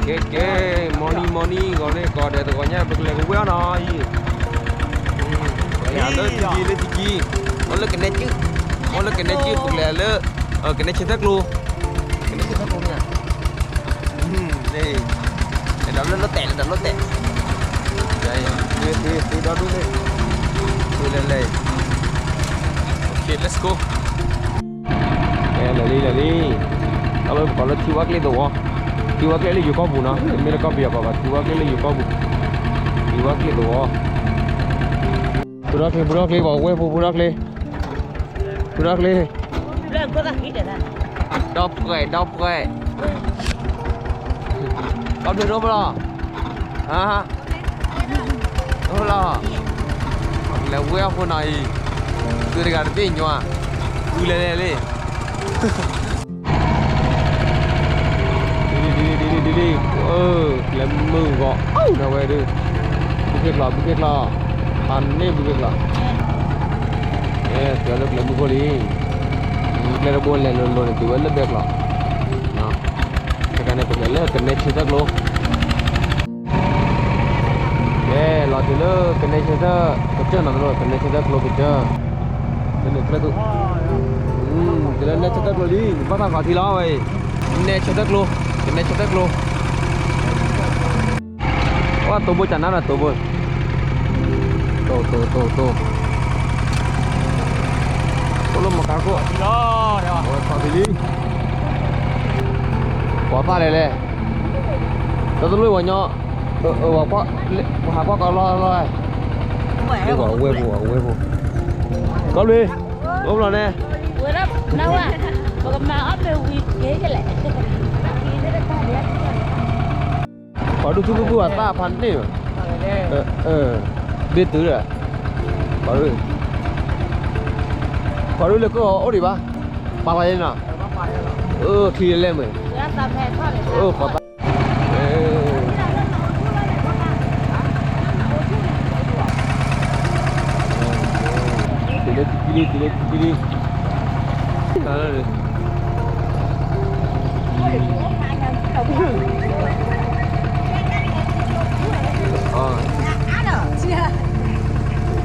ကဲ ကဲ မီၢ်နံၤ မီၢ်နံၤ ဂီၤလၢကီၢ်ဒဲးတဂီၤညါ ပကလဲၤကဝဲအီၤနီၤအံၤ, ပကလဲၤလၢထံကံ လၢထံကံ, မ့ၢ်လၢကနဲကၠုၢ်, မ့ၢ်လၢကနဲကၠုၢ် ပကလဲၤလၢ ကနဲဆဲးသၢကျိၤ, ကနဲဆဲးသၢကျိၤန့ၣ်, လဲၤဒီးလၢလီၤတဲာ် လဲၤဒီးလီၤတဲာ်, သုဒီဒူၣ်န့ၣ်, သုလဲၤလဲၤ, OK let's go. လဲၤလံ လဲၤလံ, တၢ်လၢပကိးလၢထံဝါကျဲသဝီ, ထံဝါကျဲလၢယိၤကီၢ်ပူၤနီၤ, တမ့ၢ်လၢကီၢ်ပယီၤကီၢ်ဘၣ်, ထံဝါကျဲလၢယိၤကီၢ်ပူၤ, ထံဝါကျဲသဝီ, ပူထီၣ်ကျဲ ပူထီၣ်ကျဲ ပှၤဝဲၢ်ဖိ ပူထီၣ်ကျဲ, ပူထီၣ်ကျဲ, ဒီဖှဲး ဒီဖှဲး, ကီၢ်ပယီၤဒိၣ်ဖဲလီၤ, လီၤ, လဲၤဝဲအဃိနီၤအံၤ, သုတဂၤတဘ့ၣ်ညီ, သုလဲၤလဲၤလံ ဒ်ဒ်ဒ်ဒ်ဒ်ဒ်, ကျဲမုၢ်ဂီၤအိၣ်ဒီးဝဲဒုး, ဘုခ့ကျီ ဘုခ့ကျီ, ဖးန့ၢ်ဘုခ့ကျီ, ကဲလၢကျဲမုၢ်ခိၣ်လံ, ကျဲတဘိလဲၤလိၤလိၤန့ၣ် တုၤဝဲလၢဘဲကျီ, တခါန့ၣ် ပကလဲၤလၢကနဲဆဲးသၢကျိၤ ကဲ လီၤတုၤလၢကနဲဆဲးသၢကစၢၢ်နီၤ, ကနဲဆဲးသၢကျိၤကစၢၢ်, ကနဲဆဲးသၢကျိၤ, တုၤလၢနဲဆဲးသၢကျိၤလံ, ဘၣ်သးဃီထံလီၤဝဲအံၤ, နဲဆဲးသၢကျိၤ, ကနဲဆဲးသၢကျိၤ, ပှၤတိၢ်ဘိကနါဒီးတိၢ်ဘိ, တိၢ်တိၢ်တိၢ်တိၢ်, အိၣ်လၢမကါခိၣ်, ဝဲခီဖံလံ, ပှၤသၣ်လဲၣ်လဲၣ်, တၢ်တလိၣ်ဝဲညီ ပဟးကွၢ်ကီလီၢ်လီၢ်, ဝဲၢ်ဖိ ဝဲၢ်ဖိ, ကီဘျုး, အိၣ်ဘျီန့ၣ်, ပှၤဒုးသူသူသူအသၣ်ဖးန့ၢ်, ဘ့ၣ်တုၤဒီး, ပှၤဒုး, ပှၤဒုးလၢကအိၣ်ဒံးဘၣ်, ပာ်လီၤယဲနီၤ, ချံလဲၣ်မ့ၢ်, ဃီသၣ် တုၤလၢထံကံလံ တုၤလၢထံကံလံ,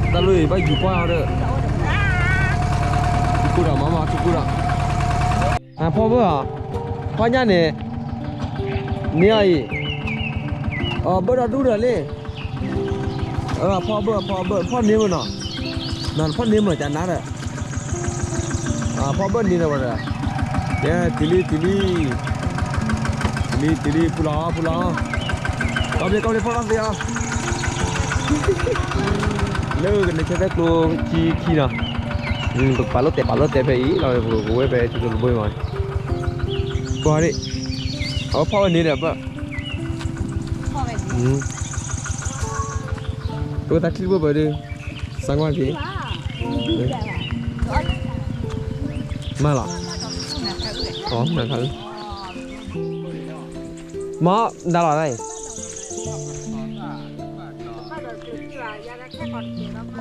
တၢ်လၢဘၣ်ယူၤကွၢ်အီၤဒီး, ထူကိၢ်ဒီးမၤမၤထူကိၢ်ဒီး, ဖီၣ်ဘၢၣ်, ဖီၣ်ညၣ်န့ၣ်, န့ၢ်အီၤအံၤ, ဘၢၣ်ဒီးဒူၣ်ဒီးလံ, ဖီၣ်ဘၢၣ် ဖီၣ်ဘၢၣ် ဖီၣ်န့ၢ်မ့ၢ်နီၤ, ဖီၣ်န့ၢ်မ့ၢ်ကနၤဒီး, ဖီၣ်ဘၢၣ်န့ၢ်ဒီးဝဲဒီး, ကဲ တုၤလံ တုၤလံ, တုၤလံ တုၤလံ ဖုလီၤ ဖုလီၤ, ကီဘျ့ ကီဘျ့ ဖီၣ်ထီၣ်သ့အီၤ, လၢကနဲဆဲးသၢကျိခံခံနီၤ, ပကပာ်လီၤတဲာ် ပာ်လီၤတဲာ်ဖဲအံၤလီၤ ပကဝဲဖဲထံကျိတဘိအံၤမး, ပှၤဒ်, အဝဲဖီၣ်ဝဲန့ၣ်ဒီးဘၣ်, ပတၢ်ချံဘၣ်ပှၤဒ်, စါကွၢ်က့ၤ, မၤလီၤ, မၤဒၣ်လီၤတၢ်အံၤ,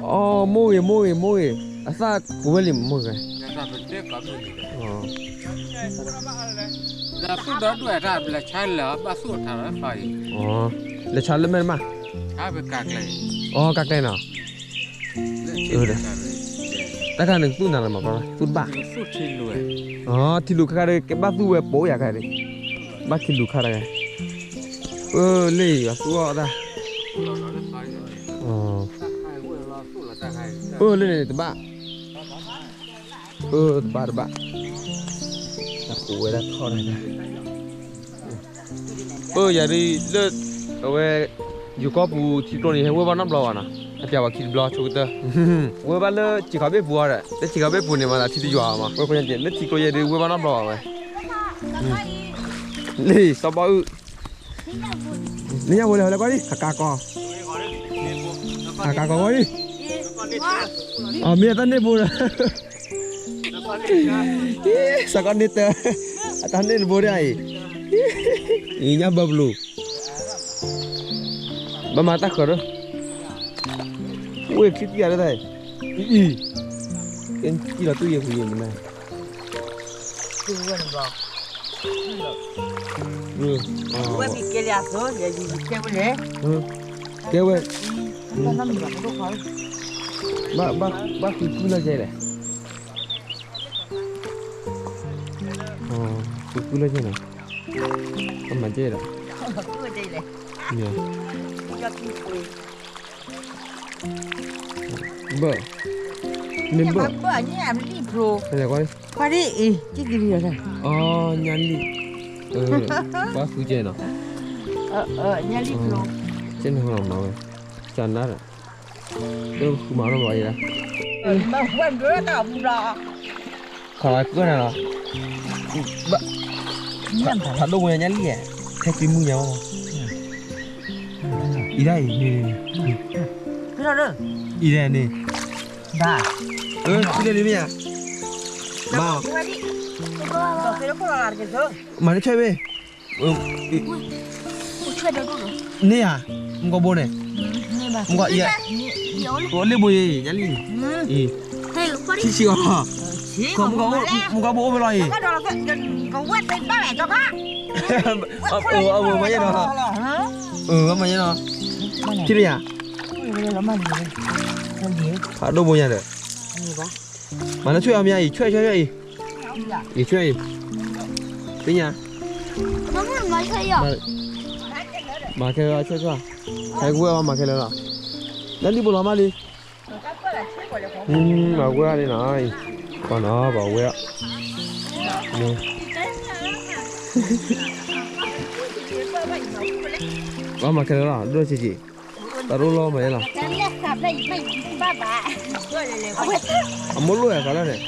အိ မိၢ်ဂ့ၤ မိၢ်ဂ့ၤ မိၢ်ဂ့ၤ, အသၣ်ကဝဲလံ မိၢ်ဂ့ၤ, ဒီးသူၣ်ဒီဒူၣ်အတၢ်ဘျဲၣ်ဆါလၢဘၣ်သူၣ်အထးလီၤဖးအံၤ, လဲၤဆါလၢမဲာ်တမး, အိ ကါကျဲနီၤ, တၢ်ခါန့ၣ်သူၣ်နၤလီၤမး သူၣ်တဘၣ်, ထံလူၤခါခါဒီး ကဘၣ်သူၣ်ဝဲပိာ်ယၤခါဒီး, ဘၣ်ထံလူၤခါတဂၤ, အၢ လၢယသူၣ်အီၣ်တၢ်, အၢ လၢန့ၣ်တဘၣ်, အၢ တဘၣ် တဘၣ်, တၢ်ပူၤဝဲဒၣ်ထီၣ်ဒၣ်, အၢ ယၤဒ်လၢ အဝဲ ယိၤကီၢ်ပူၤထံကျိန့ၣ် ဟဲဝဲၢ်ဘၣ်နီတဘျီဘၣ်နီၤ, အပျဲၢ်ဝဲခံတဘျီဆိကတၢၢ်, ဝဲၢ်ဘၣ်လၢစံးခီဘ့ၣ်ပူၤအီၤဒီး လၢစံးခီဘ့ၣ်ပူၤန့ၣ်မးသးထံတယွၤမး, ဝဲၢ်ဖိညါက့ၤ လၢထံကျိယဲဒ်ဝဲၢ်ဘၣ်နီတဘျီဘၣ်ဝဲ, လံာ်စီၤဘီအုၣ်, နညၣ်ဖိလဲၤဟီလဲၤကွၢ်ဒံး အကါကီ, အကါကီဝဲဒံး, အမ့ၢ်အတၢ်န့ၢ်ဘိဒီး စးကီးန့ၢ်တၢ်, အတၢ်န့ၢ်တဘိဒၣ်အံၤ, အံၤညၣ်ဘၢဘလူး, ဘၣ်မၤတၢ်ဃၢၤဒီး, ဝ့ၢ်ချံတံၢ်ဂၤဒၣ်တၢ်အံၤ, အံၤ, ကဲကံၢ်လီၤတူၢ်ယဲၢ်ပူၤယဲၢ်မနၤ, တူၢ်ဝဲန့ၣ်ဘျီ ဝဲမ့ၢ်ကဲလၢအသိး ယကဲဝဲလဲၣ်, ကဲဝဲ, ဘၣ် ဘၣ်ဃုကုလၢကဲလဲၣ်, ဃုကုလၢကဲလဲၣ်, အမၤကဲဒီး, ဘၣ်, မ့ၢ်ဘၣ်, ဘၣ်ညၣ်လံၣ်ဖျိ, ကွၢ်ဒ်အံၤ ကံၣ်ကလံၤလီၤ, အီၤညၣ်လံၣ်, ဘၣ်ဃုကဲနီၤ, ညၣ်လံၣ်ဖျိ, ကဲန့ၣ်လီၤမၤဝဲ, ကနါဒီး, လၢဃုမၤနီၤဘၣ်အံၤဒၣ်, ခးဝဲကၢၢ်နၤလီၤ, ဖးဒိၣ်ဝဲညၣ်လံၣ်ဧါ, ဟဲက့ၤမုၢ်ညါဝဲလီၤ, အံၤဒၣ်အံၤန့ၣ်, အံၤဒၣ်န့ၣ်, အၢ ထံၣ်လၢလံမ့ၢ်ဧါ, ဘၣ်, မၤန့ၢ်ဆွဲမ့ၢ်, န့ၢ်ဧါ, မုၢ်ကီၢ်ဘိန့ၣ်, မုၢ်ကီၢ်အံၤ, လ့ၣ်ဘိယဲအံၤ ညၣ်လံၣ်န့ၣ်, ထံၣ်ဆံးအီၤလီၤ, မုၢ်ကီၢ်ဘိအိၣ်ဖဲလီၤအံၤ, အမၤယဲနီၤ, အမၤယဲနီၤ, ထံၣ်လံဧါ, ဖးဒိၣ်ဘိညါဒီး, မၤန့ၢ်ဆွဲအီၤမ့ၢ်အံၤ ဆွဲဆွဲဆွဲအံၤ, အံၤဆွဲအံၤ, သ့ၣ်ညါ, မၤခဲလၢာ်ဆွဲဆွဲ, ဟဲကဝဲအီၤမၤခဲလၢာ်လီၤ, ညၣ်လံၣ်ဘိလီၤမးလံ, အဝဲအီၤလံနီၤ, ပှၤနီၤပှၤဝဲအီၤ, ပှၤမၤခဲလၢာ်လီၤ ဒိၣ်ဆံးဆံး, တၢ်ဒိၣ်လီၤမၤယဲလီၤ, အမိၢ်လိၣ်ယၤသးလၢန့ၣ်,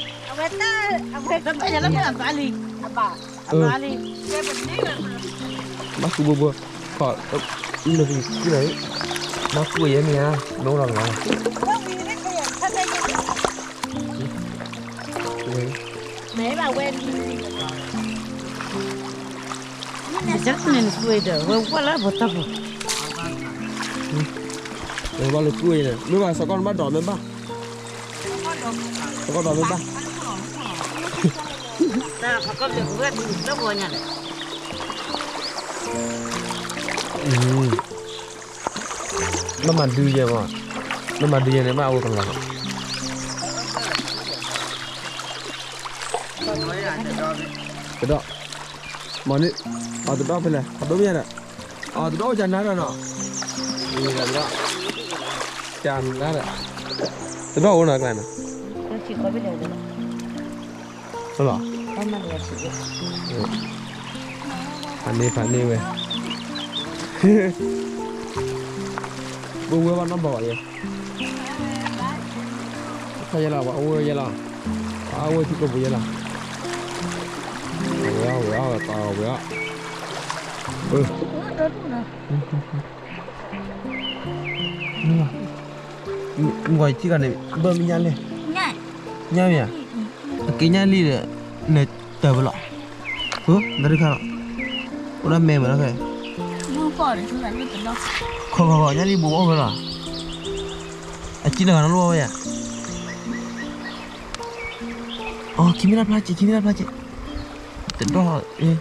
ဘၣ်ဃုဘိဘိ, ခီ, မ့ၢ်ဃုလၢ, ဘၣ်ဃုယဲမ့ၢ်ဧါ, မ့ၢ်အိၣ်ဒီးလီၤ, မ့ၢ်ဘၣ်ဝဲလံ, န့ၣ်နကွ့ဒီး ဝဲဝဲလၢပတၢ်ပူၤ, ဝဲဘၣ်လၢကွ့န့ၣ် မ့ၢ်ဘၣ်စီၤကီၢ်နဘၣ်ဒိးမ့ၢ်ဘၣ်, စီၤကီၢ်ဒိးမ့ၢ်ဘၣ်, ဘၣ်မၤဒုယဲမး, ဘၣ်မၤဒုယဲန့ၣ် ဘၣ်အဝဲကလီၤ, တဒီး, မ့ၢ်န့ၣ်, အတဒီးဖဲလဲၣ် အဒိမ့ၢ်ယၤဒီး, အတဒီးအိၣ်ကနါဒီးနီၤ, တဒီး, ကနါဒီး, တဒီးအိၣ်နီၤကျါနီၤ, လီၤ, ဖးန့ၢ်ဖးန့ၢ်ဝဲ, ပဝဲဘၣ်နီတဘျီဘၣ်ယဲ, ခါယဲလီၤ ပှၤအိၣ်ဝဲယဲလီၤ, ပှၤအိၣ်ဝဲထံကျိပူၤယဲလီၤ, ဝဲအီၣ်ဝဲအီၣ်ဝဲပှၤဝဲအီၣ်, မ့ၢ်, မ့ၢ်ယထံၣ်ဂၤန့ၣ် ဘၣ်မ့ၢ်ညၣ်လဲၣ်, ညၣ်မ့ၢ်ဧါ, အက့ညၣ်လံၣ်ဒီး, နတၢ်ပလီၤ, တၢ်တခါလီၤ, အိၣ်ဒၣ်မဲမးနီၤ, ခီခီခီ ညၣ်လံၣ်ဘိအိၣ်ဖဲလီၤ, အကံတဂၤနီၤလိၣ်ဝဲယၤ, အခံမ့ၢ်တၢ်ဖျါက့ၤ ခံမ့ၢ်တၢ်ဖျါက့ၤ, တဒီး,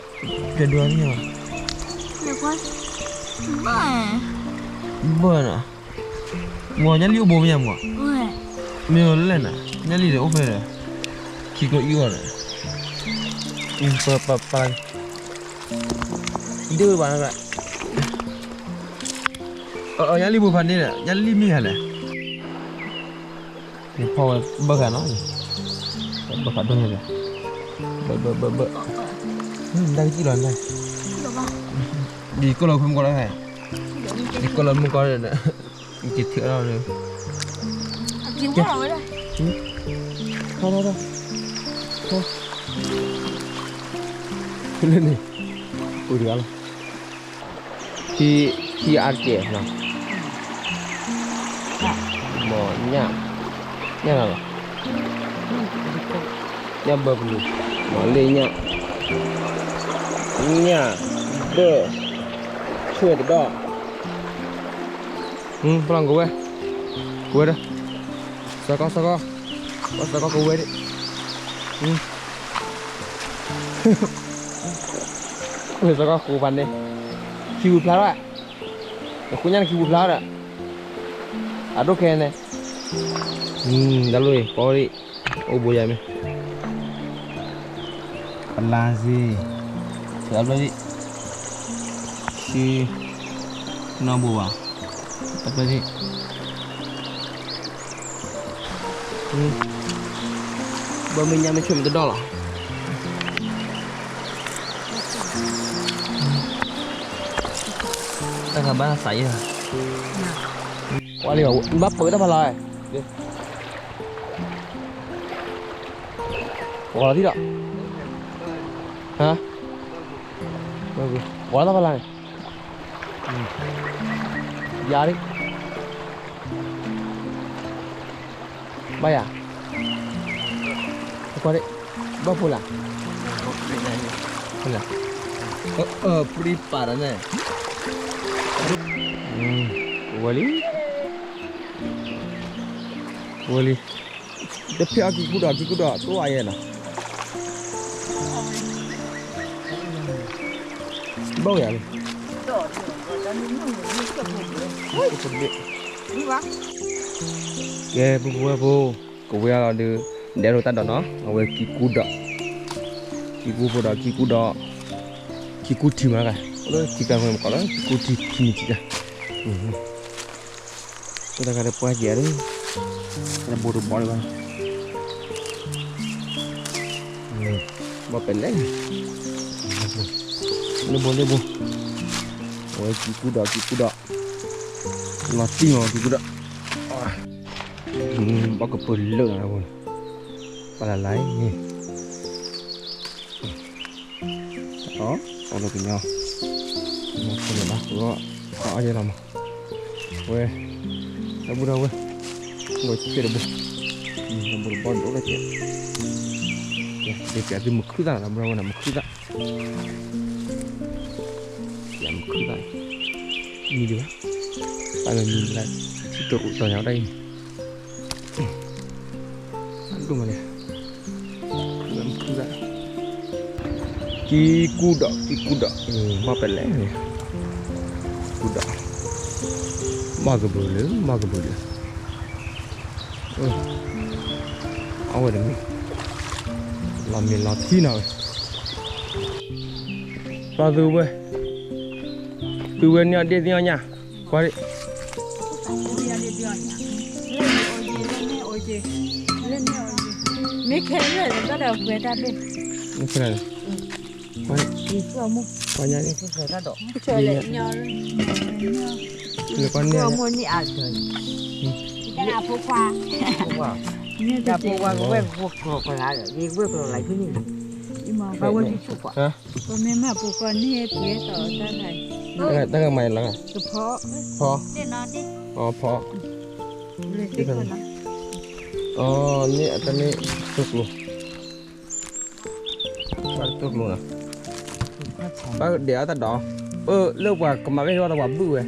ပဒိးန့ၢ်ဘၣ်, ဘၣ်နီၤ, မ့ၢ်ညၣ်လံၣ်အိၣ်ဘိမ့ၢ်ယၤမ့ၢ်, မ့ၢ်လဲၣ်နီၤ ညၣ်လံၣ်ဒီးအိၣ်ဖဲဒီး, ခံကျိအံၣ်အီၤဒီး, ပပပ, ဒ့ၣ်ဝဲဘၣ်နီၤ, ညၣ်လံၣ်ဘိဖးန့ၣ်ဒီး ညၣ်လံၣ်မ့ၢ်ယၤလဲၣ် နဖီၣ်ဝဲဘၣ်ဂၤနီၤ, ဘၣ်ဃးဒိၣ်န့ၣ်ဒီး, ဘၣ်ဘၣ်ဘၣ်ဘၣ်, နတၢ်ကစံၣ်လီၤ, ဒ်ကိၣ်လီၤဖဲမုၢ်ကီၢ်လၢ, ဒ်ကိၣ်လီၤမုၢ်ကီၢ်န့ၣ်, က့ၤထံၣ်အီၤလီၤ, ထီၣ်ထီၣ်ထီၣ်, လၢန့ၣ်, ပူၤတဂၤလီၤ. ထံအါတက့ၢ်နီၤ, မ့ၢ်ညၣ်, ညၣ်လီၤလီၤ, ညၣ်ဘၢပလူၤ, မ့ၢ်လ့ၣ်ညၣ်, ညၣ်, ဘၢၣ်, ဆွဲၣ်တဒီး, ပလီၢ်ကဝဲ, ကဝဲဒီး, စီၤကီၢ်စီၤကီၢ်, စီၤကီၢ်ကဝဲဒၣ်, အ ပှဲၤသီခါဃိးဖးန့ၣ်, ခံပူၤဖျါထီၣ်, နဃုညါန့ၣ်ခံပူၤဖျါထီၣ်ဒီး, အဒိၣ်ခဲန့ၣ်, တၢ်လိၣ်အံၤ ပီၣ်လံ, အိၣ်ဘိယၤမ့ၢ်, ပလါစ့, တဘျီဒံး, ဆူ, နီၢ်ဘိဘၣ်, တဘျီဒံး ဘၣ်မ့ၢ်ညါမ့ၢ်ဆိမ့ၢ်တဒီၣ်လီၤ. တၢ်ခါဘၣ်သးယဲၢ်, ဝါလံဘၣ်, ဘၣ်ပၢတၢ်ဖးလီၤ, ဝါလီၤထံဒီး, ဟါ, ဝါလီၤတၢ်ဖးလီၤန့ၣ်, ယၤလံ, ဘၣ်ယၤ, ကွၢ်ဒံး, ဘၣ်ဖိလၢ်, ပရံပာ်ဒီးန့ၣ်, ဝဲလံ, ဝဲလံ, တဖျၢၣ်အီၣ်ကံကူဒီး ကံကူဒီး တိၢ်အါယဲနီၤ, ဘၣ်ယၤလံ, ကဲ ပူဖိဝဲၢ်ဖိ, ကဝဲၤလီၤဒီး ဒဲးလိာ်တၢ်ဒီးနီၤ, အဝဲကံကူဒီး, ကံကူဖိဒီး ကံကူဒီး, ကံကူထံမးတဂၤ, လၢထံကျါမ့ၢ်ကိးလၢ ကံကူထံ ထံမံၤထံကျါ, တၢ်တခါဒီးပှၢ်က့ၤဧါဒီး, တၢ်တဘိတဘီလၢၤဘၣ်, ဘၣ်ပဲလဲၣ်, လၢဘိလၢဘိ, အဝဲကံကူဒီး ကံကူဒီး, လီၤတံၢ်မးကံကူဒီး, ဘၣ်ကပၢၤလၢာ်လီၤ, ပှၤလၢ်လၢ်အံၤ, အီၣ်လၢကညီ, မ့ၢ်ဖိန့ၣ်ဘၣ်ဃုအီၣ်, အီၣ်ယဲလီၤမး, ဝဲ, တၢ်ဘူၣ်တၢ်ဝဲၢ်, ဝဲကဲတဘိ, တၢ်ဘူၣ်တၢ်ဘီဒိၣ်တၢ်ကဲ, ကဲသုမုာ်ခုၣ်သၣ်လီၤ တၢ်ဘူၣ်တၢ်ဝဲၢ်န့ၣ် မုာ်ခုၣ်သၣ်, မုာ်ခုၣ်သၣ်, မံၤဒံးဘၣ်, တၢ်မံၤမံၤလၢ, ထံတိၤညါတၢ်အံၤန့ၣ် ဒိၣ်မးန့ၣ်, ခုၣ်သၣ်, ကံကူဒီး ကံကူဒီး, ဘၣ်ပဲလဲၣ်န့ၣ်, ကူဒီး, ဘၣ်ကဘုးလၢ ဘၣ်ကဘုးလၢ, အဝဲတမံၤ, လီၤမ့ၢ်လီၤထံနီၤဝဲ, ပှၤသုဝဲ, သုဝဲန့ၢ်အီၣ်ဒ့ၣ်သ့ၣ်ညါ, ကွၢ်ဒံး မ့ၢ်ခဲလၢာ်န့ၣ် ဘၣ်ဒီးပှဲၤတၢ်ဘ့ၣ်, မ့ၢ်ခဲလၢာ်န့ၣ်, ကွၢ်ညါန့ၣ်, ကွၢ်ညါန့ၣ်, ဖိခွါ, ဖိခွါ, ဝဲၢ်ကျိၤလၢ်ဖဲန့ၣ်, ပမ့ၢ်မၤဖိခွါန့ၣ် ပှဲၤသိးတၢ်ခါအံၤ, တၢ်မၤလီၤ, ဖီ, ဖီ, ဖီ, န့ၣ်အတမ့ၢ်သိကျိၤ, ဘၣ်တသိကျိၤနီၤ, ဘၣ်ဒဲးအတၢ်ဒီး, လၢပှၤကမၤဝဲဟ့ၣ်အီၣ်တၢ်ပှၤဘုၣ်ဝဲ,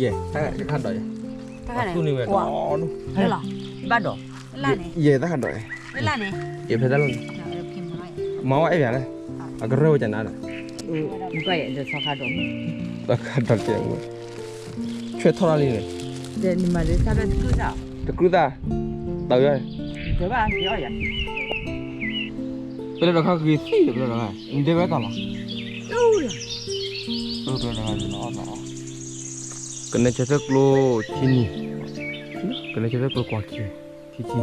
ယဲၢ်, တၢ်ခါဒီးယဲၢ်, သူၣ်န့ၢ်ဝဲ, ဘၣ်ဒီး, ယဲၢ်တၢ်ခါဒီးယဲၢ်, ယဲၢ်ဖဲတၢ်လီၢ်န့ၣ်, မၤဝဲအဲၣ်ယၤလဲၣ်, အကရၢၢ်ဝဲကနၤဒီး, သီခါဒီးကဲဝဲ, ဆွဲထီၣ်တၢ်လံန့ၣ်, တကြုးသၣ်, တၢ်, ပလဲၤဒီးခါဂ့ၤသံဒီးပလဲၤဒီးခါ, ပလဲၤဒီးခါဂ့ၤလီၤ, ကနဲဆဲးသၢကျိထံနံၤ, ကနဲဆဲးသၢကျိကွၢ်ခံ, ထံထံ,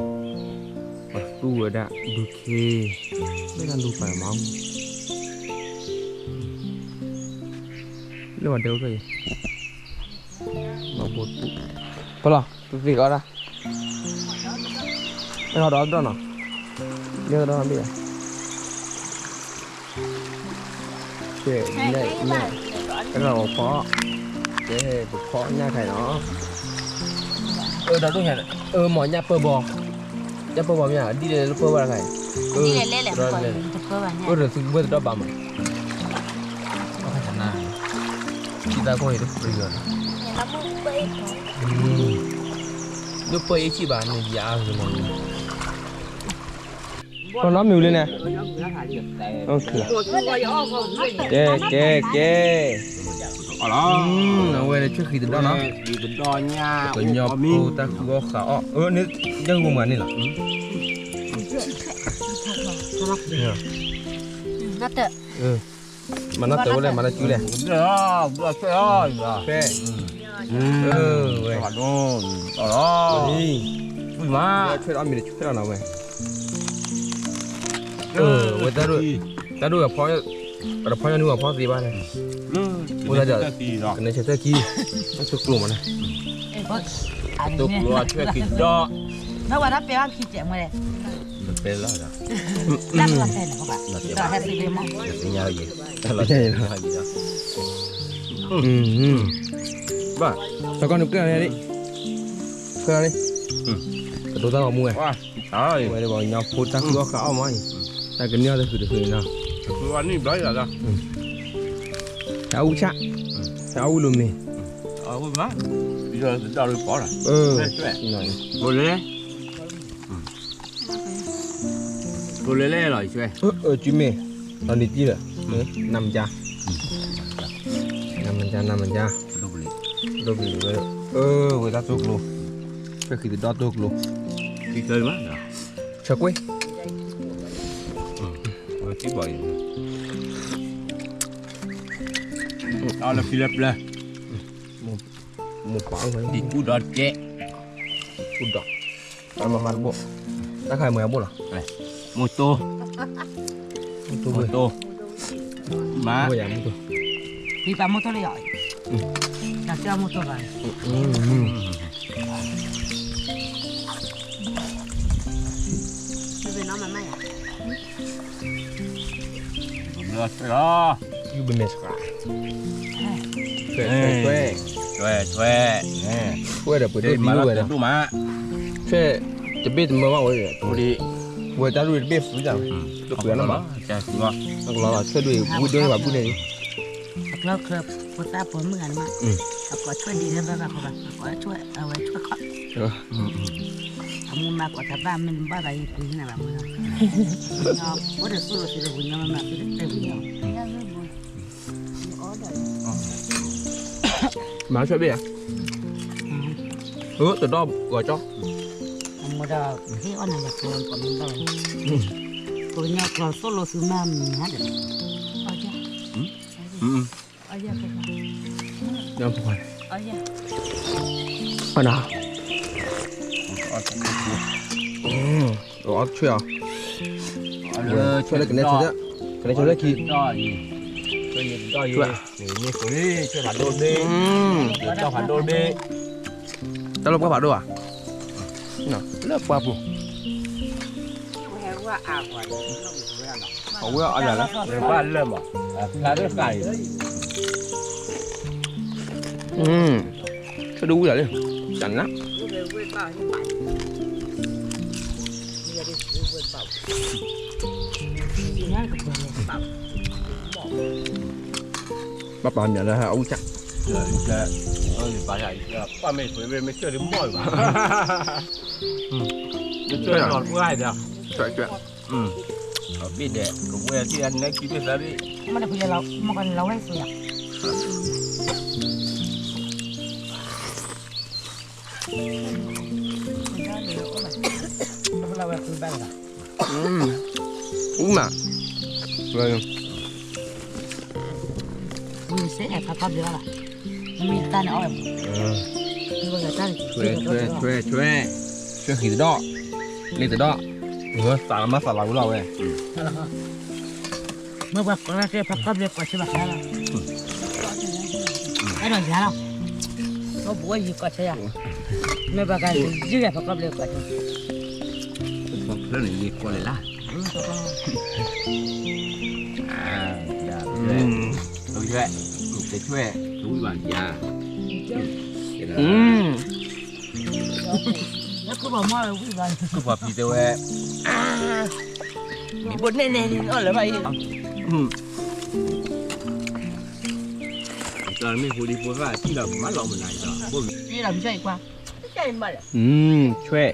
ပှၤသူဝဲဒၣ်ဘုခ့, မ့ၢ်ဒၣ်လူၤပာ်မး, လၢပှၤဒဲအိၣ်ဖျဲၣ်အံၤ, ဖဲလီၤ သုသ့ၣ်ကီးဒၣ်, အဲၣ်ဟီဒီးတဒီနီၤ, မ့ၢ်တဒီဘၣ်, ကဲ, အဲၣ်ဟီဖီ, ကဲ, ပဖီညၣ်ခါအံၤနီၤ, အၢ ဒီးဒိၣ်ညါ, အၢ မ့ၢ်ညၣ်ပၢၢ်ဘီ, ညၣ်ပၢၢ်ဘီမ့ၢ်ဧါ, ဒ်လဲၣ်လၢပၢၢ်ဘၣ်တခါအံၤ, အၢ ဒီးသုကဘၢၣ်တဒီဘၣ်မး, ဘၣ်ခါဆနၢ်, ထံသးကီၢ်အံၤတပှဲၤလီၤ, လၢပၢၢ်အ့ၣ်ဆံၣ်ဘၣ်န့ၣ် ယၤအဂ့ၤမး, လီၤနီတမံၤလံန့ၣ်, ကဲ ကဲ ကဲ, အဝဲန့ၣ် ဆွဲဃံတဒီနီၤ, ကညီဖိတၢ်ဃုအီၣ်ဃုအီၣ်, န့ၣ် ယဲၢ်ဂိၢ်မၤန့ၣ်လီၤ, မၤနီၣ်တၢ်ဝဲလဲၣ် မၤနီၣ်စုလဲၣ်, ဆွဲ, ဆွဲ, ဆွဲဒီးအီၣ်မ့ၤတဆွဲလီၤနီၤဝဲ, ဝဲ တၢ်ဒိၣ် ပတဖီညီနုၢ်အဖီသ့ဘၣ်န့ၣ်, အိၣ်ဒီး ကနဲဆဲးတၢ်ခံ, တၢ်ကျိၤမးန့ၣ်, တၢ်ကျိၤအဆွဲခံဒီး, မ့ၢ်ဝဲဒၣ်ပဲဘၣ်ခံကဲးမ့ၢ်လဲၣ်, ပဲလီၤဒီး, တၢ်လီၤတဲာ်န့ၣ်, ဟဲသ့မး, ဘၣ်, သးကီၢ်နုာ်ကၢၢ်န့ၣ်, ကၢၢ်န့ၣ်, ကတိၤတၢ်ဂီၤမူဝဲ, ဝဲဒၣ်ပှၤကညီဖိတၢ်ဃုအီၣ်ဃုအီၣ်မးအံၤ, တၢ်ကန့ၢ်အီၤတဃုာ်တဃုာ်န့ၣ်နီၤ, တၢ်အူဆၣ်, တၢ်အူလိၤမ့ၢ်, အဝဲမး, ဘိလဲၣ်, ဘိလဲၣ်လီၤ, အၢ စုမ့ၢ်, လီၤနံၤတံၢ်လၢာ်, နမၤကါ, နမၤကါ နမၤကါ, ဒိၣ်ပလံၤဝဲ, အၢ ဝဲဒၣ်တိၢ်ကျိၤ, ဆွဲဃံတဒီတိၢ်ကျိၤ, ဆၢကွ့ၢ်, ဝဲထံဘီၣ်အံၤ, အီၣ်လၢဖံလၢပျၢၤ, မိၢ်ပၢ်အိၣ်ဝဲ, ဒံကူဒီးကဲး, ကူဒီး, မၤမၤတဘိ, တၢ်ခါအံၤမ့ၢ်အဘိၣ်လီၤ, မိၢ်တိၢ်, မိၢ်တိၢ်, မၤ, ဖံပာ်မိၢ်တိၢ်လၢယီၤ, တၢ်ကၢမိၢ်တိၢ်ဘၣ်, ဘျီဆဲးလီၤ, ယူဘမဲစခါ, ဆွဲ, ဆွဲ, ဆွဲ, ဆွဲ, ဆွဲ, ဆွဲဒီးပှ့ၤဒိၣ်ဒံးဝဲ, ဆွဲ, တဘ့ၣ်တမၢဘၣ်ဝဲ, ဝဲတၢ်ဒိၣ်တဘ့ၣ်ဖုးတၢ်, တပှ့ၤနီၢ်မး, ကလီၤလီၤ ဆွဲဒိၣ်ပှ့ၤဒိၣ်န့ၢ်ဘၣ်ဘုၣ်န့ၣ်, အကျီချၢဖိသၣ်ဖိမုၣ်ဂၤန့ၣ်မး, အကိးဆွဲဒ်န့ၣ်ဘၣ်ဘၣ်ဃီဘၣ်, အကိးဆွဲ, အဝဲဆွဲခီ, အမိၢ်မၤကိးတၢ်ဘၣ်မ့ၢ်ဘၣ်ဘၣ်အံၤပှ့ၤန့ၢ်ဘၣ်မ့ၢ်လီၤ, ဖိဒီးသိၣ်လိသုးဒီးပှ့ၤညီမ့ၢ်မၤသုတတဲပှ့ၤညီ, မၤဆွဲဘ့ၣ်ဧါ, တဒီဂီၤကၠီ, အမိၢ်ဒီးဟ့ၣ်အီၣ်နၤယၤကျီကိးမ့ၢ်ဘၣ်, ပှၤကညီကျီသိၣ်လိသုးမးမၤဒီး, အီၣ်, အီၣ်ဆွဲအီၤ, ဆွဲလၢကနဲဆၢထၢၣ်, ကနဲဆၢထၢၣ်ခံ, ဆွဲ, ဆွဲဖးဒိၣ်တဘ့ၣ်, တၢ်လၢပှၢ်ဖးဒိၣ်ဧါ, လၢပှၢ်ပူၤ အဝဲအီၣ်ယၤလၢ ပှၢ်လၢာ်မး, ဖျါတဃာ်အံၤ, ဆၢဒိၣ်ဝံၣ်လီၤလံ, တၢ်နး, ဘၣ်ပာ်မၠးလၢအအူကၠၣ်, ပၢ်မ့ၢ်ဆွ့ဘ့ၣ်မ့ၢ်ဆၢၣ်လံမီၢ်လံဘၣ်, ဆွဲ, ဆွဲ, ဘ့ၣ်ဒဲး ကဝဲၢ်ထံၣ်အနဲကံဘ့ၣ်သးဘ့ၣ်, မ့ၢ်တဖုလၢလီၤဝဲစိယၤ, အူမး, ဝဲ, မ့ၢ်စ့အဲၣ်ဖးခီဘျ့ဘၣ်လီၤ, မ့ၢ်တၢ်န့ၣ်အီၣ်ဝဲ, ဆွဲ, ဆွဲ, ဆွဲ, ဆွဲ, ဆွဲဃံတဒီ, လ့တဒီ, သးလီၤမးသးလီၤဝဲလီၤဝဲ, မ့ၢ်ပှၤကိးလၢဖးခီဘျ့ကိးဆၢဘၣ်ဃးလီၤ, အဲၣ်ဒိးယၤလီၤ, မ့ၢ်ဘှီယံၤကိးဆၢယၤ, မ့ၢ်ပှၤကယုၢ်ယၤဖးခီဘျ့ကိးဆၢ, ဖျၢၣ်န့ၣ်ယံၤကိးလဲၣ်လၢ ဆွဲ, ဆွဲ, တဝံၣ်ဘၣ်ယၤ, ခုပှၤဖံတဲဝဲ, မ့ၢ်ဘိၣ်နဲၣ်နဲၣ်န့ၣ်အီၣ်လၢၤဘၣ်အံၤ, တမ့ၢ်ဖိဒံဖိသၣ်ထံၣ်ဒီးမၤလီၤမနုၤအံၤဒီး, ဘိၣ်, ဆွဲ,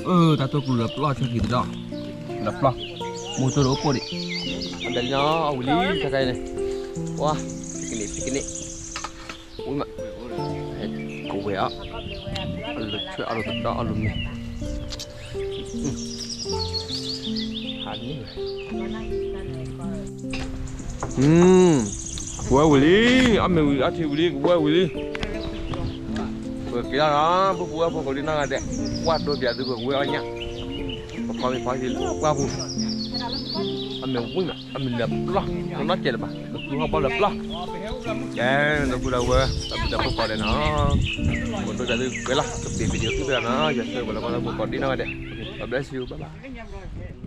တၢ်တိၢ်ကျူဒီးပျီၢ်ဆၢက့ၤတဒီး, ဒီးပျီၢ်, မိၢ်တိၢ်ဒီးအိၣ်ပိၢ်ဒံး, အဘျဲၣ်လံနီၤ အဝံၤလံ ခဲခါအံၤန့ၣ်, ပှၤ, ပကန့ၣ် ပကန့ၣ်, ဝံၤမး, ကဝဲၤအီၤ, အလိၤထွဲအလိၤတဒီအလိၤမ့ၢ် ပဝဲဝံၤလံ, အမ့ၢ်ဝံၤအထံဝံၤလံ ကဝဲဝံၤလံ, ပက့ၤလီၤနီၤ ပပဝဲဖိကိးဒံနီၢ်ဂၤဒဲး, ကွၢ်ဒိပၠးသုပကဝဲအီၣ်ညၣ်, ပကီၢ်မ့ၢ်ဖီသံလၢပှၢ်ပူၤ, အမ့ၢ်ဝံၤမး အမ့ၢ်လၢပျီၢ်, နီၢ်ကဲလၢၤဘၣ် ပသူဟီၣ်ဘီလၢပျီၢ်, ကဲ, ဒီပုၢ်ဒီဝဲၢ် ဒီပုၢ်ဒီဝဲၢ်ကိးဂၤဒဲးနီၤ, ပဒိပၠးသုပှဲၤလီၤ ကပ့ၤ video သုပှဲၤလီၤနီၤ, ယွၤဆိၣ်ဂ့ၤပှၤလၢပှၤလၢပကိးဒံနီၢ်ဂၤဒဲး, God bless you, bye bye.